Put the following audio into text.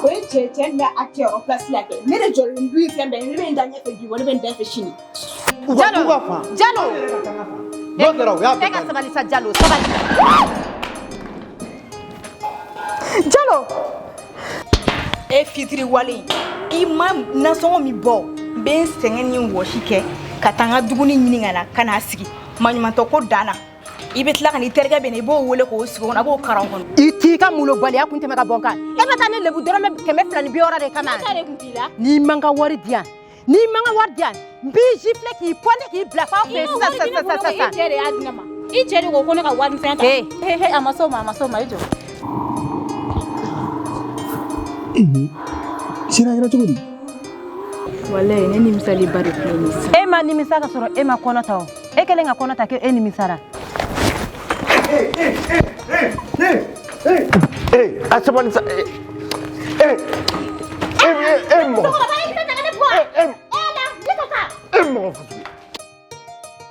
O ye cɛ cɛ min bɛ a cɛyɔrɔ place la kɛ. Ne de jɔlen du ye fɛn bɛɛ ye. Ne bɛ n da ɲɛfɛ bi wa ne bɛ n da fɛ sini. U ka Jalo t'u ka fan. Jalo N'o kɛra u y'a e bɛɛ ka ban. Sabali sa Jalo, sabali. Jalo, e fitiri wale, i ma nasɔngɔ min bɔ, n bɛ n sɛgɛn ni n wɔsi kɛ ka taa n ka dumuni ɲini ka na ka n'a sigi maɲumantɔ ko dan na. I bɛ tila ka n'i terikɛ bɛ na, i b'o wele k'o sigi o kɔnɔ, a b'o karan o kɔnɔ. I t'i ka molobaliya kun tɛmɛ ka bɔ n kan. E bɛ taa ne lebu dɔrɔmɛ 260 de kama. Ta de kun t'i la. N'i man ka wari di yan, n'i man ka wari di yan, n b'i gifler k'i pɔnte k'i bila f'aw fɛ yen sisan sisan sisan I sisan. cɛ de y'a di ne ma. I cɛ de ko ko ne ka wari misɛn ta. Hey. He he, a ma s'o ma, a ma s'o ma, i jɔ. Sira kɛra cogo di? Walayi, ne nimisaliba de filɛ nin ye. E ma nimisa ka sɔrɔ e ma kɔnɔ ta o. E kɛlen ka kɔnɔ ta k'e e nimisara. Ee, a sabali sa. Ee ee e e mɔgɔ e e e mɔgɔ fasugu.